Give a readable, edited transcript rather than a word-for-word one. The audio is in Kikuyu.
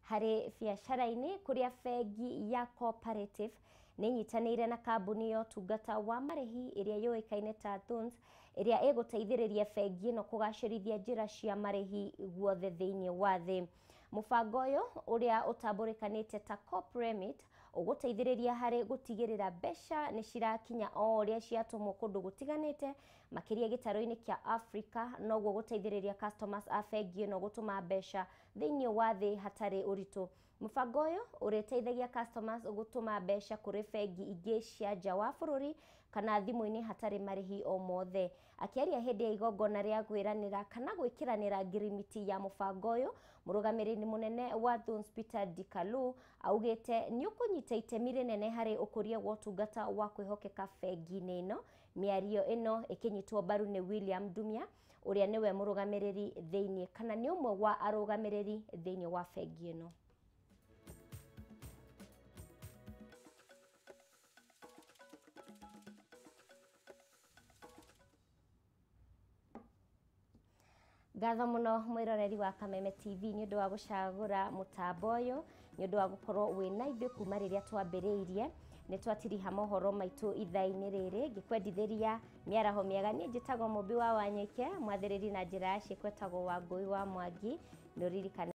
Harĩ biacara-inĩ kũrĩa bengi ya Cooperative nĩ ĩnyitanĩire na kambuni ya ũtungata wa marĩhi ĩrĩa yũĩkaine ta Thunes, ĩrĩa ĩgũteithĩrĩria bengi ĩno kũgacĩrithia njĩra cia marĩhi guothe thĩinĩ wa thĩ. Mũbango ũyũ ũrĩa ũtambũrĩkanĩte ta CoopRemit ũgũteithĩrĩria harĩ gũtigĩrĩra mbeca nĩ cirakinya o ũrĩa ciatũmwo kũndũ gũtiganĩte makĩria gĩtarũ-inĩ kĩa Africa, noguo gũteithĩrĩria customers a bengi ĩno gũtũma mbeca thĩinĩ wa thĩ hatarĩ ũritũ. Mũbango ũyũ ũrĩteithagia customers gũtũma mbeca kũrĩ bengi ingĩ cia nja wa bũrũri kana thimũ-inĩ hatarĩ marĩhi o mothe. Akĩaria hĩndĩ ya igongona rĩa kwĩranĩra kana gwĩkĩranĩra ngirimiti ya mũbango ũyũ, mũrũgamĩrĩri mũnene wa Thunes Peter Dikalu augĩte nĩ ũkũnyita itemi rĩnene harĩ ũkũria wa ũtungata wa kwĩhokeka bengi-inĩ ĩno. Mĩario ĩno ĩkĩnyitwo mbaru nĩ William Ndumia ũrĩa nĩwe mũrũgamĩrĩri thĩinĩ kana nĩ ũmwe wa arũgamĩrĩri thĩinĩ wa bengi ĩno. Ngatho muno mwiroreri wa Kameme TV nĩ ũndũ wa gũcagũra mũtambo ũyũ, nĩ ũndũ wa gũkorwo wĩna ithuĩ kuma rĩrĩa twambĩrĩirie. Nĩ twatiriha mohoro maitũ ithaa-inĩ rĩrĩ ngĩkwendithĩria mĩaraho mĩega. Niĩ njĩtagwo Mũmbi wa Wanyike, mwathĩrĩri na njĩra ya ciĩko etagwo Wangũi wa Mwangi. Nĩ ũririkane